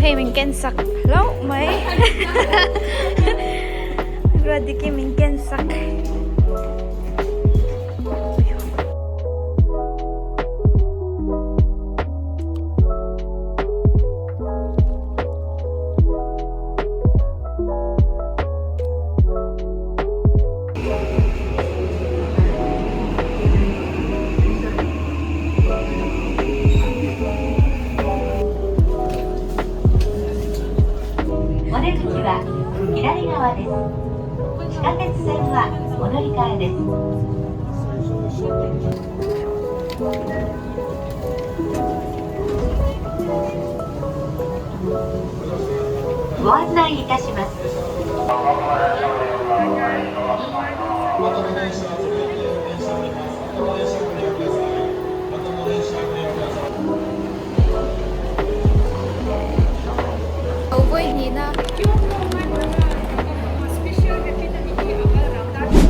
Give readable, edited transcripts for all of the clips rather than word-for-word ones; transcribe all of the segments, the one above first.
Hei min ken sak hlauh mai. Ruatdiki min ken sak.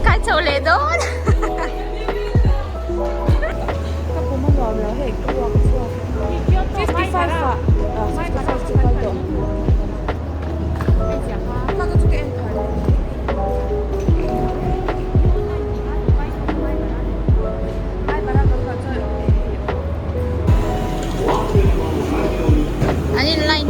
Kai chho leh dawn. Ka pum a nuam lo hei ka ruak chhuak. 55 ah 55 chu kal tawh. An in line.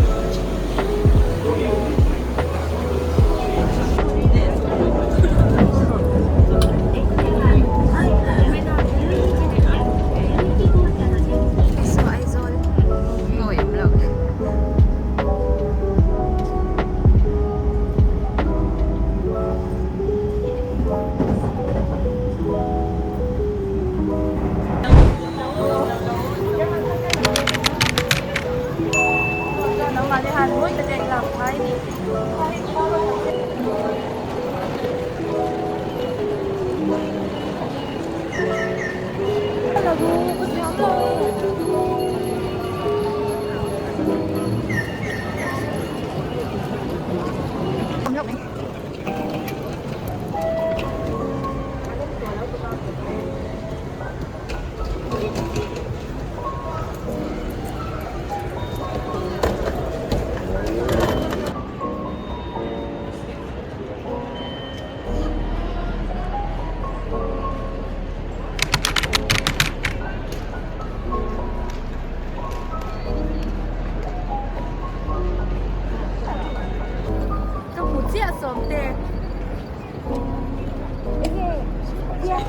Ka hmu chiah sawm te.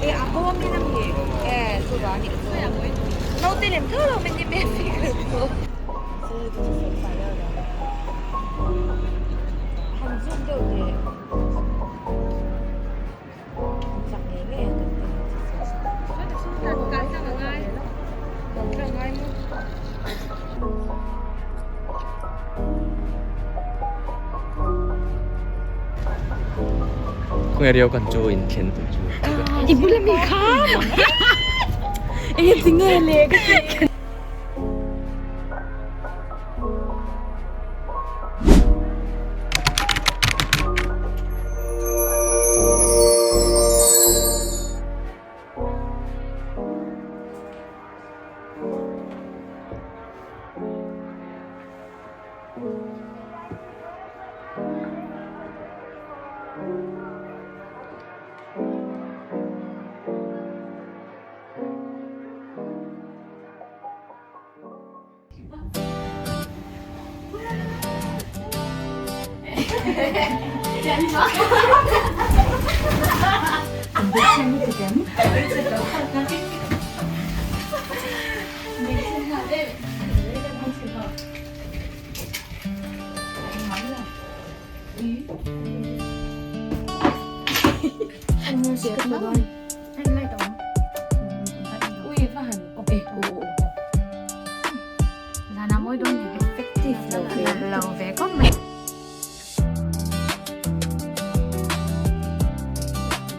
E a bawm in a mi e chu va ni chu. Naute lem tho lo min ni me figure chu. Han zoom deuh teh. Chak ngei ngei ang kan ti Khawnge riau kan chu in thlen tur chu. I bula mi kha. Eng tinge le ka ti.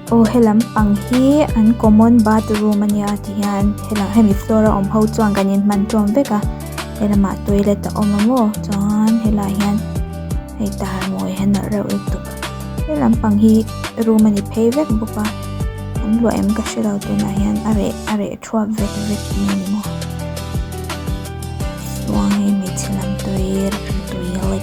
Aw he lampang hi an common bathroom a nia tihian helam hemi floor a awm ho chuan kan inhman tawm vek a helamah toilet a awm a maw chuan helaiah hian hei tar mawi hian a nalh reuh lutuk he lampang hi room a ni phei vek bawk a an luah em ka hrelo tunah hian a reh a reh thuap vek vek mai a ni maw chuan hei hmeichhe lam tui toilet.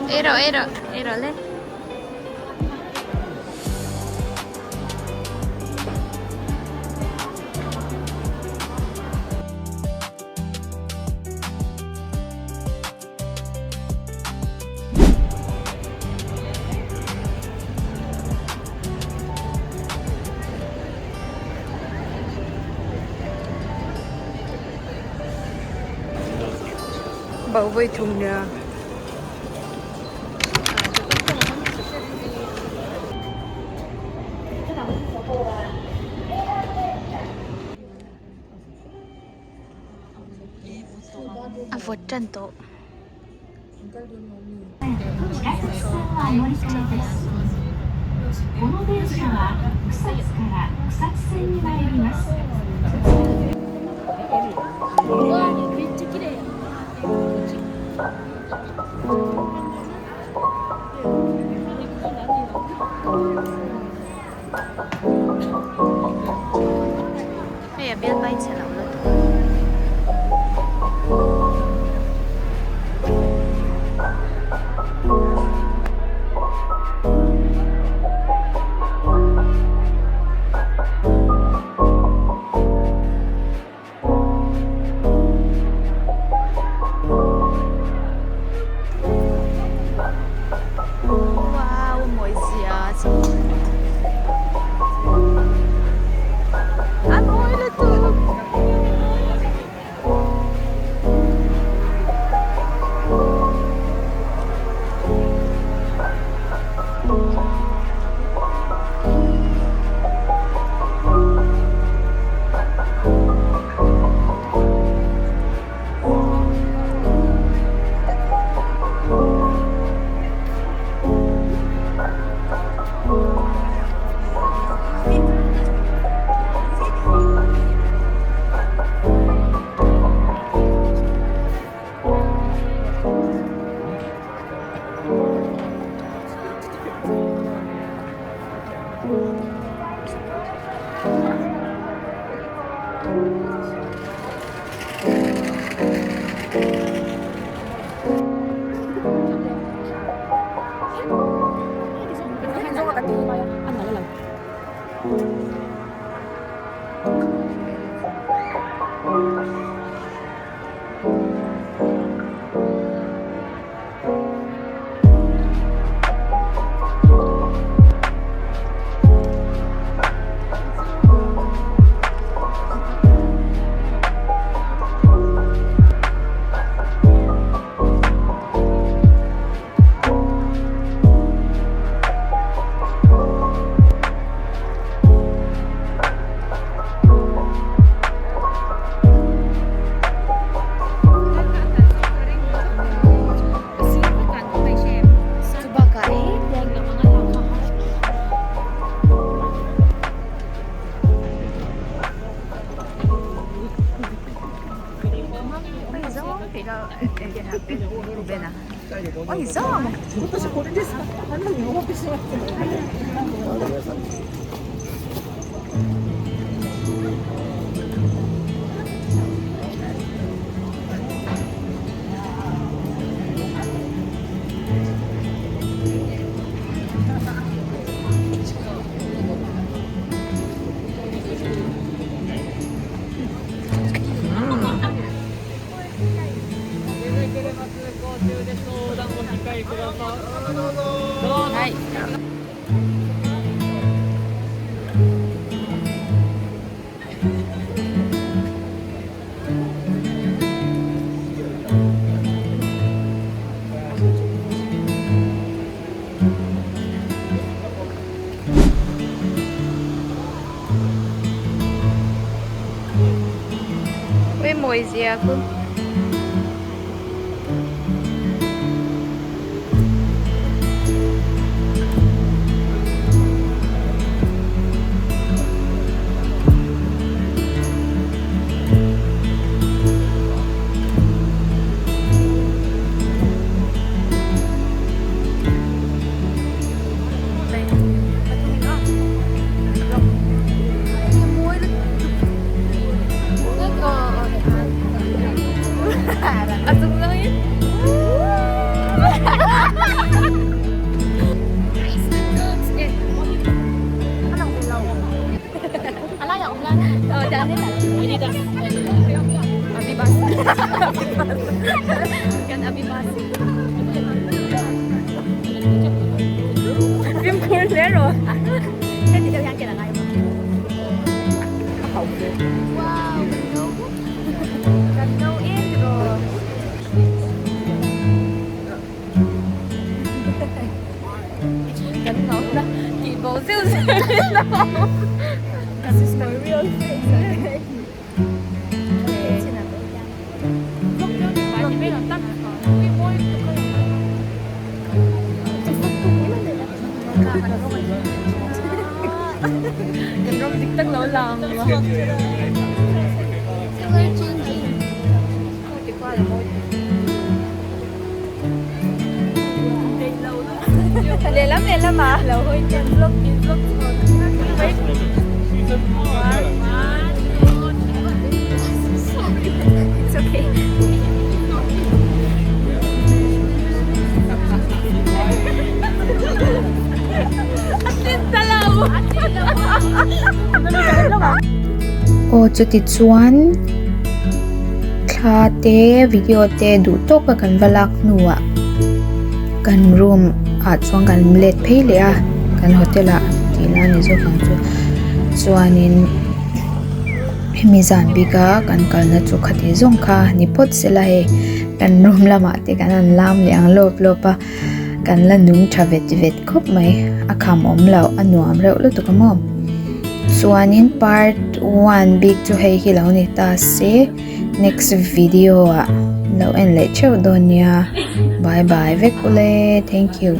Ei rawh ei rawh ei rawh le. Bauh vawi thum nia. A vawt tan tawh. Hei a bialpa in chhe lo lutuk. Wow mawi zia chu a mawi lutuk. Ui mawi zia khu. Aw chuti chuan thla te video te duh tawk a kan va lak hnuah kan room ah chuan kan let phei leh a kan hotel ah tih lai a ni zawk ang chu chuanin hemi zan bik a kan kalna chu khati zawng kha ni phawt sela hei kan room lamah te kan han lam leh ang lawp lawp a kan la nung tha vet vet khawp mai a kham awm loh a nuam reuh lutuk a maw chuanin part one bik chu hei hi lo ni ta se next video ah lo en leh theuh dawn nia bye bye vek ule thank you.